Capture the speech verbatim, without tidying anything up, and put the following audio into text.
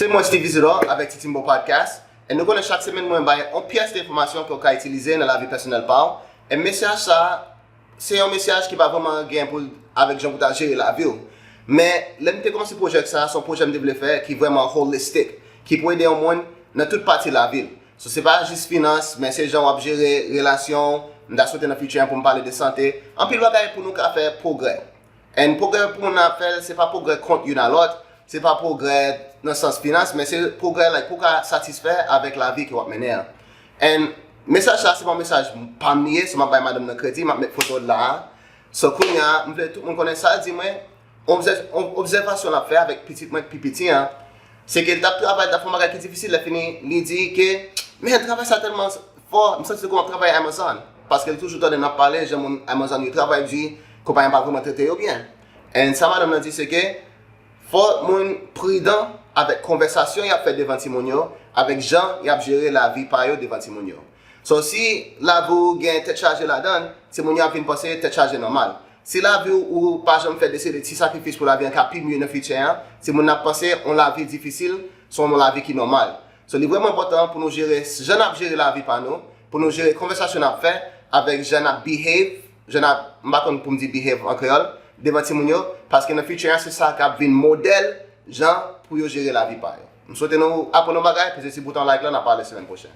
Se mwen Steve Isidore avèk Titimbo Podcast. E nou konnen chak semèn mwen bay yon pyès de enfòmasyon ke w ka itilize nan lavi pèsonèl pa w. E mesaj sa, se yon mesaj ki pa vrèman gen pou avèk jan pou ta jere lavi w. Men lè m te kòmanse pwojè sa, se yon pwojè m te vle fè ki vrèman holistic, ki pou ede yon moun nan tout pati lavi l. So, se pa jis finans, men se jan w ap jere relasyon w. M ta swete nan future an pou m pale de sante. Anpil bagay pou nou ka fè pwogrè. And pwogrè pou moun nan ap fè l, se pa pwogrè kont youn a lòt, se pa pwogrè nan sans finans, men se pwogrè like, pou w ka satisfè avèk lavi ke w ap mennen an. And mesaj sa, se pa yon mesaj pa m li ye, so m ap bay madanm nan kredi, m ap met foto l la a. So kounye a, m vle tout moun konnen sa l di mwen, obzè- ob- obsèvasyon l ap fè avèk pitit mwen ki pi piti an, se ke l t ap travay, l t ap fè yon bagay ki difisil, lè fini, li di ke, men travay sa tèlman fò, m santi se kòm ap travay Amazon. Paske l toujou tande n ap pale, jan moun Amazon yo travay di, konpayi an pa vrèman trete yo byen. And sa madanm nan di se ke fò moun pridan avèk konvèsasyon y ap fè devan timoun yo, avèk jan y ap jere lavi pa yo devan timoun yo. So si lavi w gen tèt chaje ladan l, timoun yo ap vin panse tèt chaje nòmal. Si lavi w ou pa janm fè deside ti sakrifis pou lavi an ka pi mye nan future an, timoun nan ap panse yon lavi difisil se yon lavi ki nòmal. So li vrèman enpòtan pou nou jere jan n ap jere lavi pa nou, pou nou jere konvèsasyon n ap fè avèk jan n ap behave, jan n ap, m pa konn pou m di behave an kreyòl, devan timoun yo, paske nan future an se sa k ap vin modèl jan pou yo jere lavi pa yo. M swete nou aprann yon bagay, peze ti bouton like la, n ap pale semèn pwochèn.